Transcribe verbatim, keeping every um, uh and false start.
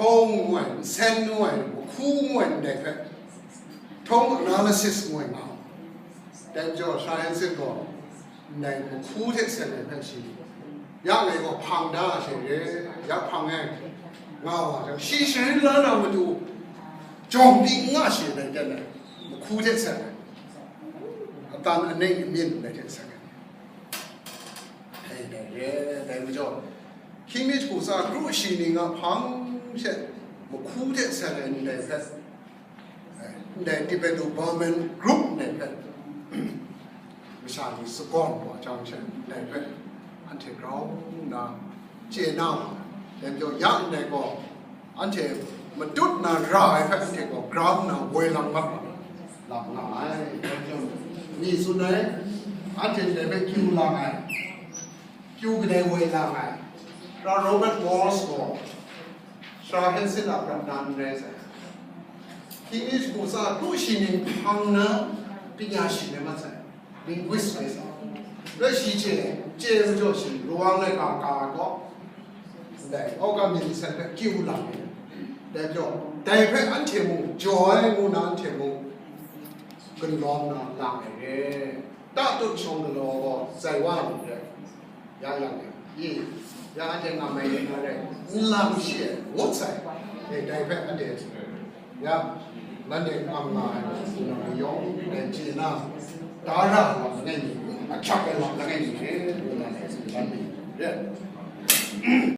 Hkawng ngu ai, nsen ngu ai, mahku ngu ai ndai hpe, hkawng analysis ngu ai nga. Dai majaw, Sara Hansen gaw ndai mahku hte seng ai hpe shi, ya ngai gaw hpang da ai she re, ya hpang ai, nga wa jang, shi sharin la na matu, jawng di n nga shi dai ten ai, mahku hte seng ai, atan aning amyin dai hte seng ai. Dai, dai re, dai majaw, hkying mi shagu tsa kru shi ning a hpang she, mahku hte seng ai ndai hpe, ndai Tibeto-Burman group ndai hpe, masha ni sagawn wa jang she, ndai hpe, anhte grau nna, chye na, dai majaw ya ndai gaw, anhte matut na ra ai hpe, anhte gaw grau nna woi lang mat lam nga ai. Dai majaw, mi tsun ai, anhte ndai hpe kyu lang ai, kyu kadai woi lang ai, Sara Robert Morse gaw, Sara Hansen a prat na n rai sai. Hkying mi shagu tsa kru shi ning hpang na, panya shi rai mat sai. Linguist rai sai. Rai shi chye, chye majaw shi, lawang laika ka ai gaw, ndai, Oka myit nsen hpe kyu lang ai. Dai majaw, dai hpe anhte mung jaw ai ngu na anhte mung gunlawm na lang ai re. Tatut shawng galaw gaw zai wa ai ni re. Ya yang e, i, ya anhte nga mai ni na re, n lang shi e, ngut sai. E, dai hpe anhte, ya, nanhte ngam nga ai, nang yawng, dai chye na, da ra ai lam langai mi, ahkyak ai lam langai mi, e, ngu na, e,